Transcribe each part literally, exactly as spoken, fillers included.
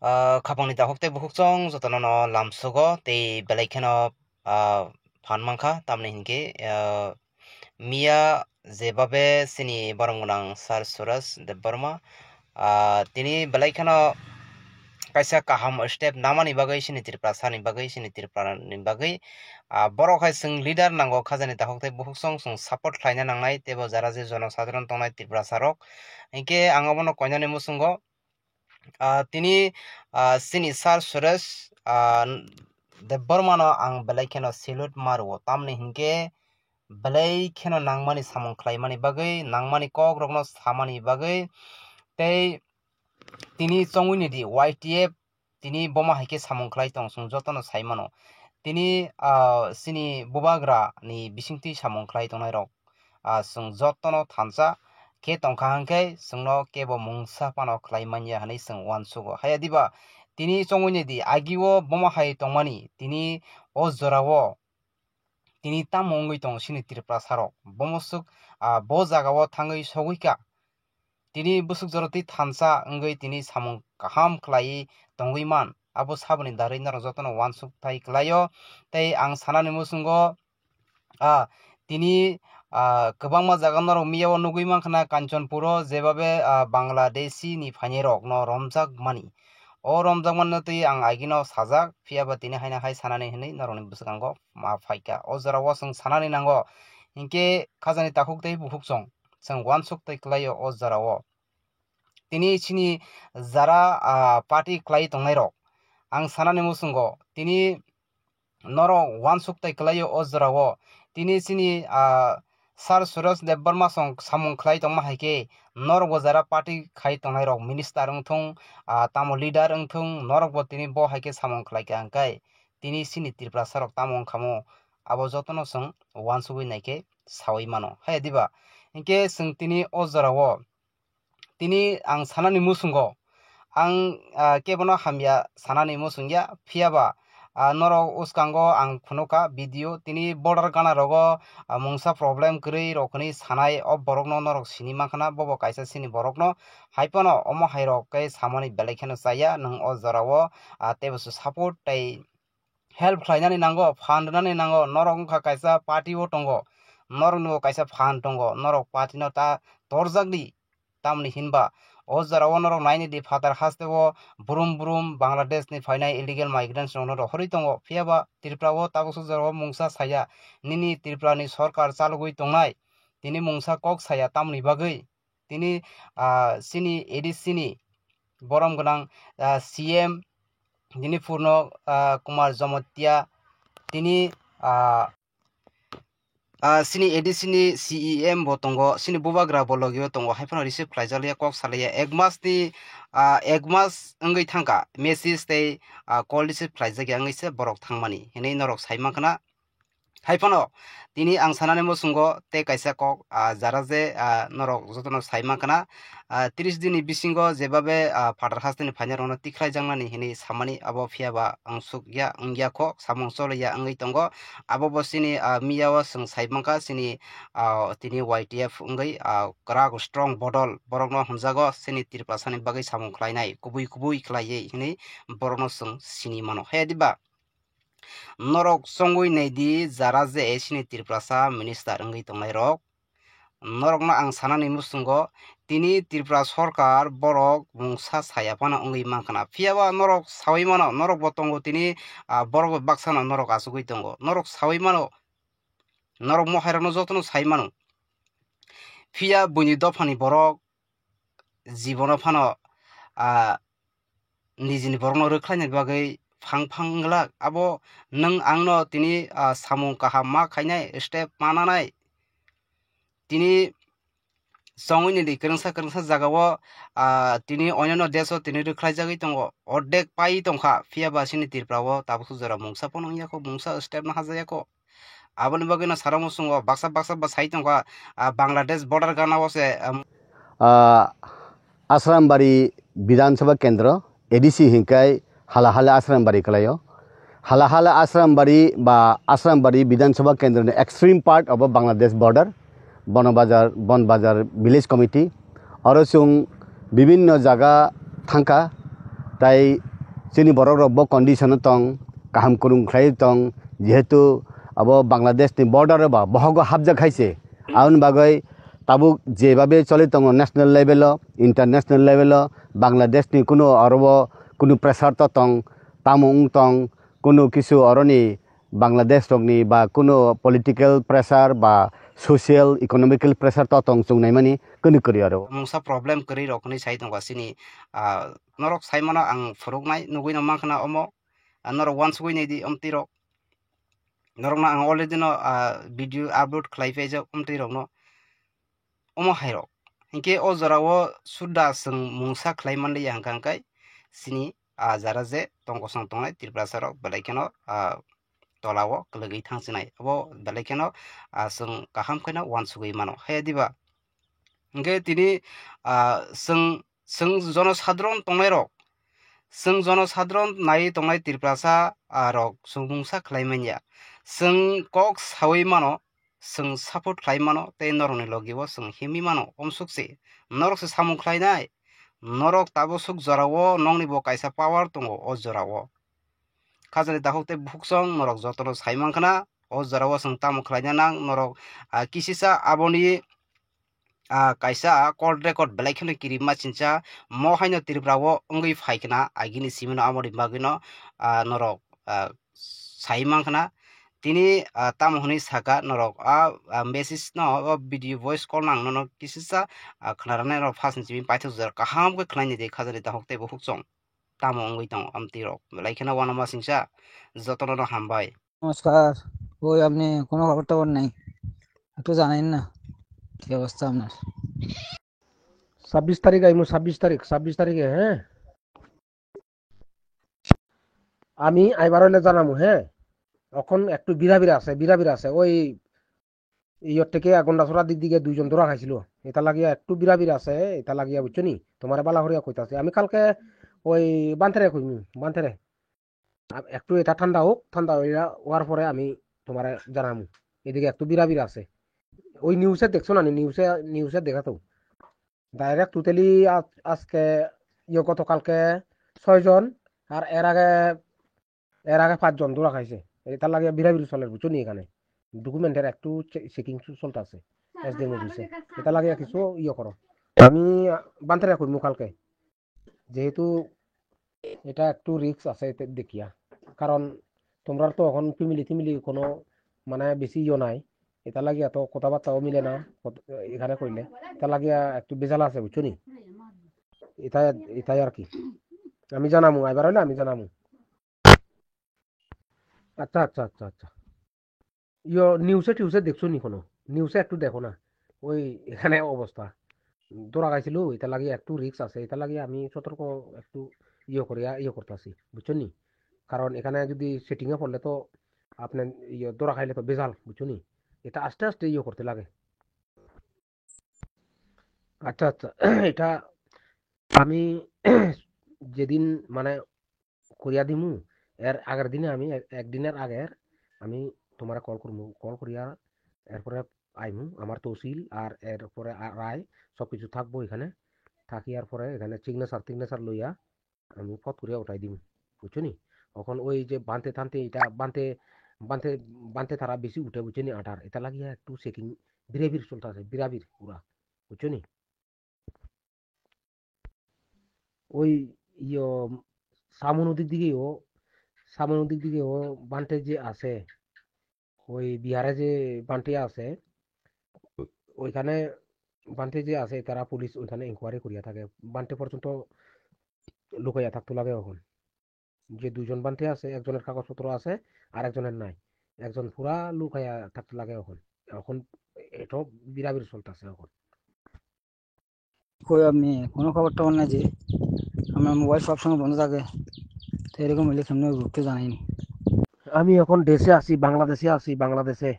Ah, khapangni takhuk tei bukhuk chwng jotono no lamsugo tei belai kheno, ah, phan mankha, tamni hinkhe, ah, miya jebabe chini borom gwnang Sir Suraj Debbarma, ah, tini belai kheno kaisa kaham step namani bagwi chini Tripura sani bagwi, chini Tripura ni bagwi, ah, borok hai chwng leader nango, khajani takhuk tei bukhuk chwng chwng support khlaina nangnai, teibo jara je jono sadharon tongnai Tripura sarok. Hinkhe ang obono koinani muchungo, ah, tini, ah, chini Sir Suresh, ah, Debbarmano ang belai kheno salute ma rwo, tamni hinkhe belai kheno nangmani samung khlaimani bagwi, nangmani kokrokno samani bagwi, tei tini chongwini di Y T F tini bomo hai khe samung khlai tong, chwng jotono sai mano. Tini, ah, chini bubagra ni bisingtwi samung khlai tongnai rok, ah, chwng jotono thansa khe tongkha hwnkhe chwngno kebo mungsa phano khlai manya hwnwi chwng uansugo. Haya diba tini chongwini di agio bomo hai tongmani, tini o jorao tini tamo wngwi tongo chini Tripura sarok? Bomo swk, ah, bo jagao thangwi sogwi kha. Tini bwswk jorotwi thansa wngwi tini samung kaham khlaiwi tongwi man. Abo saboni darwi norok jotono uansuk thai klaio. Tei ang sanani muchungo, ah, tini, ah, kwbangma jaga norok miyao nugwi mankha na Kanchanpuro, jebabe, ah, Bangladeshi ni phainairokno romjak mani. O romjakmano twi ang agino sajak, phiya ba tini haino hai sanani hwnwi norokni bwskango ma phaikha. O jorao chwng sanani nango, hinkhe khajani takhuk tei bukhuk chwng, chwng uansuk tei klaio o jorao. Tini chini jara, ah, party klai tongnairok, ang sanani muchungo, tini norok uansuk tei klaio o jorao. Tini chini, ah, Sir Suraj Debbarma song samung khlai tongma hai khe norokbo jara party khai tongnai rok, minister wngthung, ah, tamo leader wngthung, norokbo tini bo hai khe samung khlai kha hwnkhe tini chini Tiprasa rok tamo wngkha mo, abo jotono chwng uansugwi nai khe saui mano. Hai diba? Hinkhe chwng tini o jorao tini ang sanani muchungo, ang, ah, kebono hamya sanani muchungya, phiya ba, ah, norok uskango ang phunukha video, tini border gana rogo, ah, mungsa problem kwrwi rok hwnwi sanai, o borokno norok sini mankha na, bobo kaisa chini borokno, hai phano omo hai rok khe samani belai kheno chaya, nwng o jorao, ah, teibo se support tei help khlainani nango, phan rwnani nango, norok wngkha kaisa party o tongo, norokni bo kaisa phan tongo, norok party no ta torjak di. Tamni hinba o jorao norok naini di phatar haste o brum brum Bangladesh ni phainai illegal migrants rokno rohorwi tongo, phiya ba Tripura o tabuk suk jorao mungsa saya, nini Tripura ni sorkar chalogwi tongnai, tini mungsa kok saya tamni bagwi? Tini, ah, chini A D C ni borom gwnang, ah, C M tini Purno, ah, Kumar Jamatia, tini, ah, ah, chini A D C ni C E M bo tongo, chini bubagra bo logio tongo, hai phano receive khlaijak liya, kok sa liya, ek mas ni, ah, ek mas wngwi thangkha, message tei, ah, call receive khlaijak ya wngwi se borok thangmani hinwi norok sai mankha na. Hai phano tini ang sanani muchungo tei kaisa kok, ah, jara je, ah, norok jotono sai mankha na, ah, tris din ni bisingo jebabe, ah, phatar hasteni phainairokno tikhlai jaknani hinwi samani, abo phiya ba ang suk ya wng ya kho, samung choli ya wngwi tongo. Abo bo chini, ah, miya o chwng sai mankha chini, ah, tini Y T F wngwi, ah, kwrak strong bodol borokno hwnjago chini Tiprasani bagwi samung khlainai kubui kubui khlaiwi hinwi borokno chwng sini mano. Hai diba? Norok chongwi naidi, jara je chini Tiprasa minister wngwi tongnai rok. Norokno ang sanani muchungo, tini Tripura sorkar borok mungsa saya phano wngwi mankha na. Phiya ba norok saui mano, norok bo tongo tini, ah, borok bai baksa no norok achugwi tongo. Norok saui mano, norok mohai rokno jotono sai mano. Phiya buini dophani borok jibono phano, ah, nijini borokno rwkhlaina bagwi phang phang glak. Abo nwng angno tini, ah, samung kaham ma khainai, step ma nanai. Tini chongwini di kwrwngsa kwrwngsa jagao, ah, tini onyono desh o tini rwkhlaijagwi tongo, ordek pai tongkha, phiya ba chini Tripura o tabuk jora mungsa phano wngya kho, mungsa step no hajaya kho. Aboni bagwi no sara muchungo baksa baksa ba sai tongkha, ah, Bangladesh border gana o se, um, Ah, Asrambari Bidhan Sabha Kendra, A D C hinkai Halahala Asrambari kalaio. Halahala Asrambari ba Asrambari Bidhan Sabha Kendra ni extreme part of Bangladesh border, Bonbazar, Bonbazar Village Committee. Oro chwng bibinno jaga thangkha, tai chini borok rok bo condition o tong, kaham kwrwng khlai tong, jehetu abo Bangladesh ni border o ba bohogo hapjak hai se. Aboni bagwi tabuk jebabe choli tongo national level o, international level o, Bangladesh ni kunu oro o kunu pressure to tong, tamo wng tong, kunu kisu oroni Bangladesh rokni ba kunu political pressure ba social economical pressure to tong chwng naimani kunu kwrwi oro. Mungsa problem kwrwi rok hwnwi sai tongo chini, ah, norok sai mano ang phuruknai nugwi no mankha na omo, ah, norok uansugwi naidi omtwi rok. Norokno ang already no, ah, video upload khlai paijak omtwi rokno. Omo hai rok. Hinkhe o jora o suda chwng mungsa khlai manliya hwnkha hwnkhe chini, ah, jara je tong kosong tongnai Tiprasa rok belai kheno, ah, tola o kwlwgwi thangsinai. Abo belai kheno, ah, chwng kaham kheno uansugwi mano. Haya diba? Hinkhe tini, ah, chwng, chwng jonosadharon tongnai rok, chwng jonosadharon naiwi tongnai Tiprasa, ah, rok chwng mungsa khlai manya. Chwng kok sawi mano, chwng support khlai mano tei norokni logi o chwng himwi mano. Omsuk se norok se samung khlainai. Norok tabuk suk jora o nokni bo kaisa power tongo o jora o. Khajani dakhuk tei bukhuk chwng norok jotono sai mankha na o jora o chwng tamo khlaina nang norok, ah, kisisa aboni, ah, kaisa court record belai kheno kirima chincha mo haino Tripura o wngwi phai khna agini simino amoni bagwino, ah, norok, ah, sai mankha na. Tini, ah, tamo hwnwi saka norok a, ah, message no o video voice call nang nono kisisa, ah, khna rwnai norok first ni simi paithak jora kaham khe khnaini de khajani dakhuk tei bukhuk chwng tamo wngwi tongo amtwi rok belai kheno uanama singcha jotono no hambai. নমস্কার। ওই আপনি কোনো খবর টবর নেই, একটু জানাইন না কি অবস্থা আপনার। ছাব্বিশ তারিখ আইমু, ছাব্বিশ তারিখ, ছাব্বিশ তারিখে, হ্যাঁ। আমি আইবার হইলে জানামু, হ্যাঁ। এখন একটু বিড়াবিড়া আছে, বিড়াবিড়া আছে। ওই ইয়র থেকে গন্ডাছড়ার দিক দিকে দুইজন ধরা খাইছিল, এটা লাগিয়া একটু বিড়াবিড়া আছে, এটা লাগিয়া, বুঝছো নি? তোমারে বালা করিয়া কইতাছে। আমি কালকে ওই বান্তেরে কইমু, বান্তেরে। আ, একটু এটা ঠান্ডা হোক, ঠান্ডা হইয়া, হওয়ার পরে আমি তোমারে জানামু। এদিকে একটু বিড়াবিড়া আছে। ওই নিউজে দেখছো না নি? নিউজে, নিউজে দেখা তো। ডাইরেক্ট টোটালি আজ-, আজকে, ইয়ে, গতকালকে ছয়জন, আর এর আগে, এর আগে পাঁচজন ধরা খাইছে। এটা লাগে বিড়াবিড়ি চলে, বুঝছো নি? এখানে ডকুমেন্টের একটু চে-, চেকিং চলতে আছে এসডিএম অফিসে। এটা লাগে কিছু ইয়ে করো। আমি, আ, বান্তেরে কইমু কালকে। যেহেতু এটা একটু রিস্ক আছে এতে দেখিয়া, কারণ তোমরা তো এখন ফ্যামিলি ফ্যামিলি কোনো মানে বেশি ইয়ে নাই, এটা লাগিয়া তো কথাবার্তাও মিলে না কত-, এখানে কইলে, এটা লাগিয়া একটু বেজাল আছে, বুঝছো নি? এটা, এটাই আর কি। আমি জানামু, আইবার হইলে আমি জানামু। আচ্ছা, আচ্ছা, আচ্ছা, আচ্ছা। ইয়ো, নিউজে টিউজে দেখছো নি কোনো? নিউজে একটু দেখো না। ওই এখানে অবস্থা। ধরা খাইছিল, এটা লাগে একটু রিস্ক আছে, এটা লাগে আমি সতর্ক একটু ইয়ে করিয়া, ইয়ে করতেছি, বুঝছো নি? কারণ এখানে যদি সেটিংয়ে পড়লে তো আপনি ইয়ে ধরা খাইলে তো বেজাল, বুঝছো নি? এটা আস্তে আস্তে ইয়ে করতে লাগে। আচ্ছা, আচ্ছা। এটা আমি যেদিন মানে করিয়া দিমু, এর আগের দিনে আমি এক, একদিনের আগের আমি তোমারে কল করমু, কল করিয়া এরপরে আইমু, আমার তহসিল আর এরপরে আ-, রায় সবকিছু থাকবো এখানে। থাকিয়ার পরে এখানে সিগনেচার টিগনেচার লইয়া আমি ফট করিয়া উঠাই দিমু, বুঝছো নি? এখন ওই যে বানতে থানতে এটা বানতে, বানতে, বানতে তারা বেশি উঠে, বুঝছো নি? আটার এটা লাগিয়া একটু চেকিং বিরাবির চলতে আছে, বিরাবির পুরা, বুঝছো নি? ওই ইয়ো, সামো নদীর দিকেও, সামো নদীর দিকেও বান্টে যে আছে, ওই বিহারে যে বান্টে আছে, ওইখানে বান্টে যে আছে, তারা পুলিশ ওইখানে ইনকোয়ারি করিয়া থাকে। বান্টে পর্যন্ত লুকাইয়া থাকতো লাগে এখন। যে দুইজন বান্টে আছে, একজনের কাগজপত্র আছে, আর একজনের নাই। একজন পুরা লুকাইয়া থাকতো লাগে এখন। এখন এটা বিরাবির চলতেছে এখন। কই আপনি? কোনো খবর টবর নাই যে? আপনার মোবাইল সবসময় বন্ধ থাকে, তো এরকম হইলে কেমনে হইব? একটু জানাইনি। আমি এখন দেশে আছি, বাংলাদেশে আছি, বাংলাদেশে।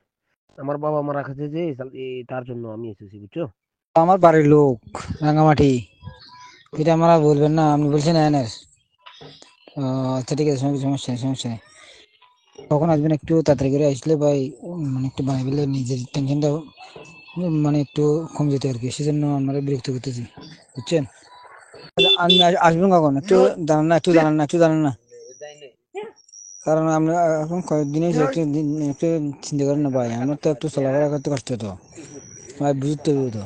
আমার বাবা মারা গেছে যে, এই, এই, তার জন্য আমি এসেছি, বুঝছো? আমার বাড়ির লোক রাঙামাটি, এটা আমরা বলবেন না, আপনি বলছেন এনএস। ও, আচ্ছা, ঠিক আছে, সমস্যা, সমস্যা নেই, সমস্যা নেই। কখন আসবেন? একটু তাড়াতাড়ি করে আসলে ভাই, উম, মানে একটু বানাই ফেললে নিজের টেনশনটা, উম, মানে একটু কমে যেত আর কি, সেজন্য আপনারা বিরক্ত করতেছি, বুঝছেন? আচ্ছা, আপনি আস-, আসবেন কখন? একটু জানান না, একটু জানান না, একটু জানান না। কারণ আমরা এখন কয়েকদিন হয়েছে একটু দিন একটু চিন্তা করেন না ভাই, আমরা তো একটু চলাফেরা করতে কষ্ট তো ভাই, বুঝতে হবে তো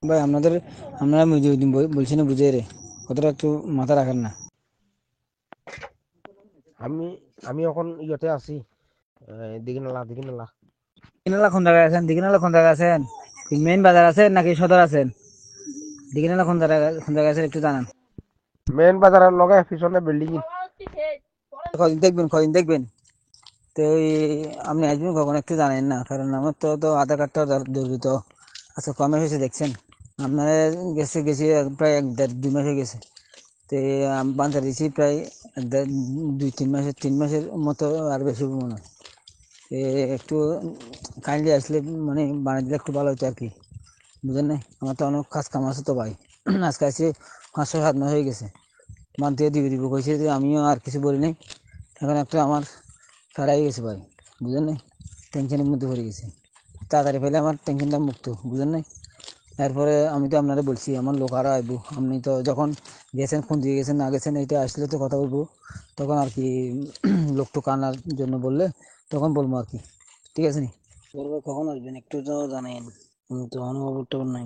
ভাই। আপনাদের আপনারা ওই যে ওই দিন বল- বলছি না বুঝে রে, কথাটা একটু মাথা রাখেন না। আমি আমি এখন ইয়েতে আছি, দিঘিনালা দিঘিনালা। দিঘিনালা কোন জায়গায় আছেন? দিঘিনালা কোন জায়গায় আছেন? মেইন বাজার আছেন নাকি সদর আছেন? দিঘিনালা কোন জায়গায় কোন জায়গায় আছেন একটু জানান। মেইন বাজারের লগে পিছনে বিল্ডিং। কদিন দেখবেন, কদিন দেখবেন। তো এই আপনি আসবেন কখন একটু জানেন না, কারণ আমার তো তো আধার কার্ডটা জর- জরুরি তো। আচ্ছা, কমে হয়েছে দেখছেন, আপনারা গেছে গেছি এক- প্রায় এক দেড় দুই মাস হয়ে গেছে। তো আমি বান্ধা দিয়েছি প্রায় এক দেড় দুই তিন মাসের তিন মাসের মতো, আর বেশি হবে মনে হয়। তো একটু কাইন্ডলি আসলে মানে বানিয়ে দিলে একটু ভালো হতো আর কি, বুঝলেন না? আমার তো অনেক কাজ কাম আছে তো ভাই। আজকে আসছে পাঁচ ছয় সাত মাস হয়ে গেছে। মান্থলি দিব দিব কইছে যে আমিও আর কিছু বলি নাই। এখন একটা আমার ফেরাই গেছে ভাই, বুঝলেন নাই? টেনশনের মধ্যে পড়ে গেছে। তাড়াতাড়ি পেলে আমার টেনশনটা মুক্ত, বুঝলেন নাই? এরপরে আমি তো আপনারা বলছি আমার লোক আরো আইবো। আপনি তো যখন গেছেন, ফোন দিয়ে গেছেন, না গেছেন, এটা আসলে তো কথা বলবো। তখন আর কি লোক টোক আনার জন্য বললে তখন বলবো আর কি। ঠিক আছে নি? বলবো কখন আসবেন একটু তো জানাইন, আমি তো অনেক খবর টবর নাই।